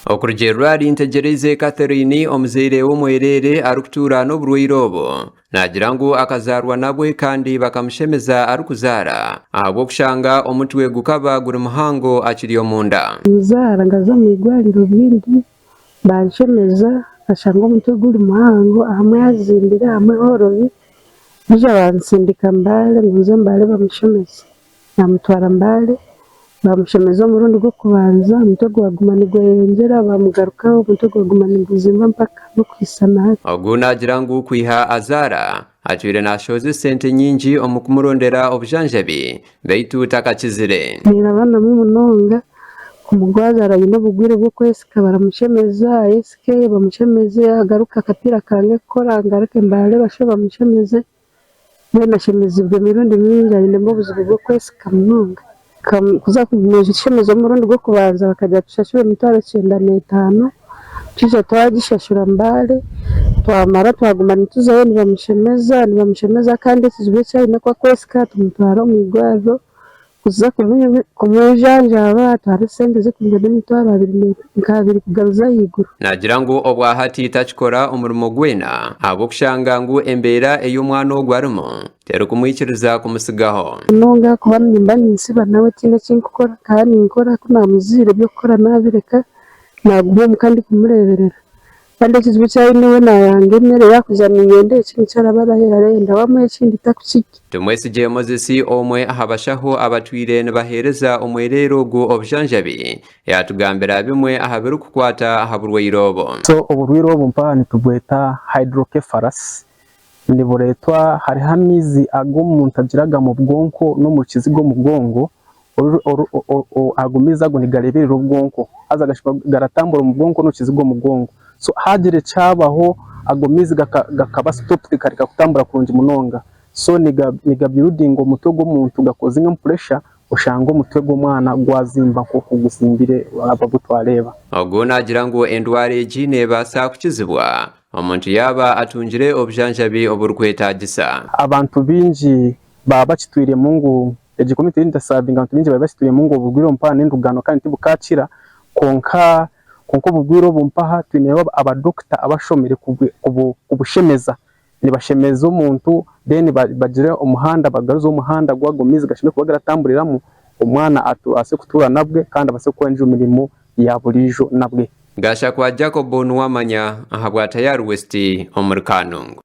Okurugiirira ahari Ntegyereize Catherine omuzaire w'omwereere arikutuura n'oburwaire obu, naagira ngu akazaarwa nabwe kandi bakamushemeza arikuzaara ahabw'okushanga omutwe gukaba guri muhango akiri omunda. Nzaara nkaza omu irwariro bwingi banshemeza bashanga omutwe guri muhango ahamwe hazimbire ahamwe horobi baija bansindika Mbale ngu nze Mbale bamushemeze. Baamutwara Mbale, baamushemeza omurundi gw'okubanza, omutwe gwaguma nigweyongyera, baamugarukaho, omutwe gwaguma niguzimba mpaka n'okuhitsya na hati. Ogu naagira ngu kwiha azaara, atwire naashohoza esente nyingi omu kumurondera obujanjabi beitu takakizire. Nirabanamu munonga, kumugwazaara aine obugwire bw'okwesika baramushemeza, ayesike bamushemeze, agaruke akapiira kange kukora ngaruke Mbale bashube bamushemeze. Mbwenu ashemezibwe emirundi mingi ainemu obuzibu bw'okwesika munonga. Kuza kumushemeza omurundi gw'okubanza bakagira tushashure emitwaro kyenda n'etaano, twija twagishashura Mbale, twamara twaguma nituzayo nibamushemeza nibamushemeza kandi ekizibu eki aine ku akwesika tumutwara omu irwariro Kuza kumujanjaaba atwara esente zirikwingana emitwaro nk'abiri kugaruza ahaiguru. Naagira ngu obwahati takikora omurimo gwena ahabw'okushanga ngu embeera ei omwana ogu arimu terikumwikiriza kumutsigaho. Munonga ahakuba nimba ninsiba nawe tihaine eki nkukora, nkaba ninkora ku naamuzaire eby'okukora naabireka naaguma omuka ndikumureeberera. Kandi ekizibu eki aine we naayanga emere, yaakugira niinyenda eki nikyo araba arayenda, waamuha ekindi takukirya. Tumwesigye Moses omwe aha bashaho abatwire nibaheereza omwereere ogu obujanjabi yaatugambira bimwe aha birikukwata aha burwaire obu. So oburwaire obu mpaha nitubweta hydrocephalus nibureetwa hariho amaizi agu omuntu agiraga omu bwonko n'omu rukizi rw'omugongo Ago maizi ago nigareeberera obwonko haza gashuba garatambura omu bwonko n'orukizi rw'omugongo. So haagira ekyabaho ago maizi gakaba stopped gareka kutambura kurungi munonga. So niga buildinga omutwe gw'omuntu gakozinga pressure oshanga omutwe gw'omwana gwazimba nk'oku guzimbire abu twareeba. Ogu naagira ngu endwara egi neebaasa kukizibwa omuntu yaaba atungire obujanjabi oburikwetaagisa. Abantu baingi baaba bakitwiremu ngu Egi komiti ei ntasaavinga abantu baingi bari bakitwiremu ngu oburwaire obu mpaha n'endugano kandi tibukakira kwonka kwonka oburwaire obu mpaha twineho abadokita abashomire kubushemeza. Nibashemeza omuntu then bagire omuhanda bagaruze omuhanda gw'ago maizi gashemereire kuba garatamburiramu omwana abaase kutuura nabwe kandi abaase kukora endiijo mirimo ya buriijo nabwe. Gashakwa Jacob Nuwamanya ahabwa Tayari West omuri Kanungu.